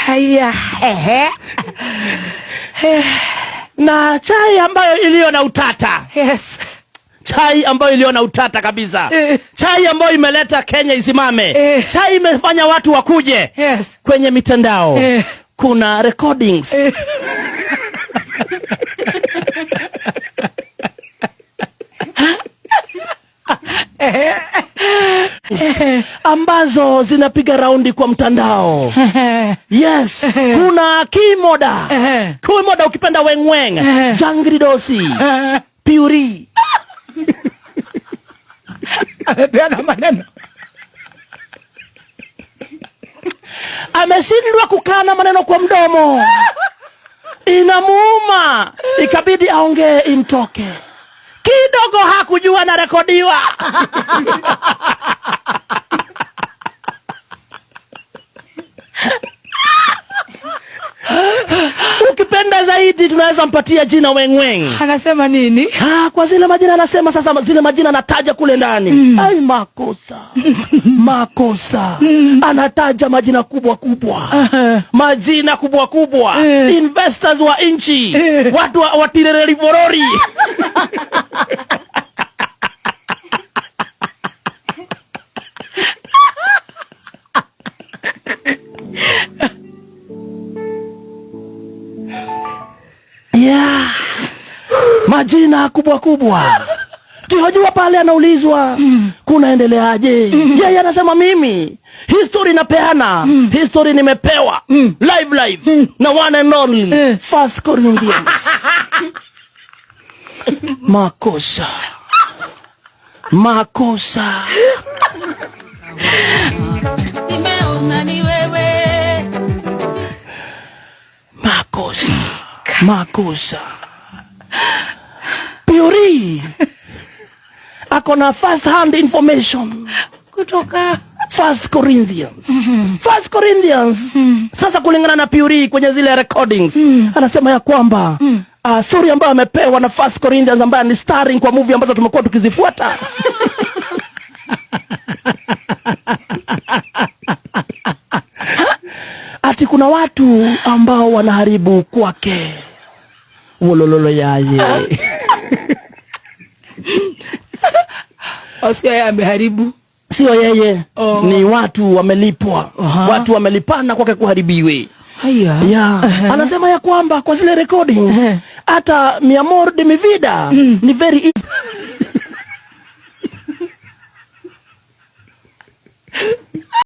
Haya. Ehe. Na chai ambayo iliyo na utata. Chai ambayo iliyo na utata kabisa. Chai ambayo imeleta Kenya isimame. Chai imefanya watu wakuje kwenye mitandao. Kuna recordings. Ambazo zinapiga raundi kwa mtandao. Yes, kuna Kimoda. Kimoda, ukipenda Wengweng, Jangridosi, Puri. Amepeana maneno. Ameshindwa kukana maneno kwa mdomo. Inamuuma, ikabidi aongee imtoke. Kidogo hakujua narekodiwa. Ukipenda zaidi tunaweza mpatia jina Wengweng. Anasema nini? Ah, kwa zile majina anasema sasa, zile majina anataja kule ndani. Ai, makosa. Makosa. Anataja majina kubwa kubwa. Majina kubwa kubwa. Investors wa nchi. Watu wa tirereri vorori. Yeah. Majina kubwa kubwa. Kihojiwa pale anaulizwa kunaendeleaje? Yeye anasema mimi history napeana. History nimepewa. Live live. Na one and only. First Corinthians. Makosa. Makosa. Nimeona ni wewe. Makosa. Makosa. Puri ako na first hand information kutoka First Corinthians. First Corinthians. Sasa kulingana na Puri kwenye zile recordings, anasema ya kwamba story ambayo amepewa na First Corinthians ambayo ni starring kwa movie ambazo tumekuwa tukizifuata. Ati kuna watu ambao wanaharibu kwake. Wolololo yaye. Sio yeye ameharibu. Sio yeye. Oh. Ni watu wamelipwa. Watu wamelipana kwake kuharibiwe. Haya. Yeah. Anasema ya kwamba kwa zile recordings hata mi amor de mi vida ni very easy.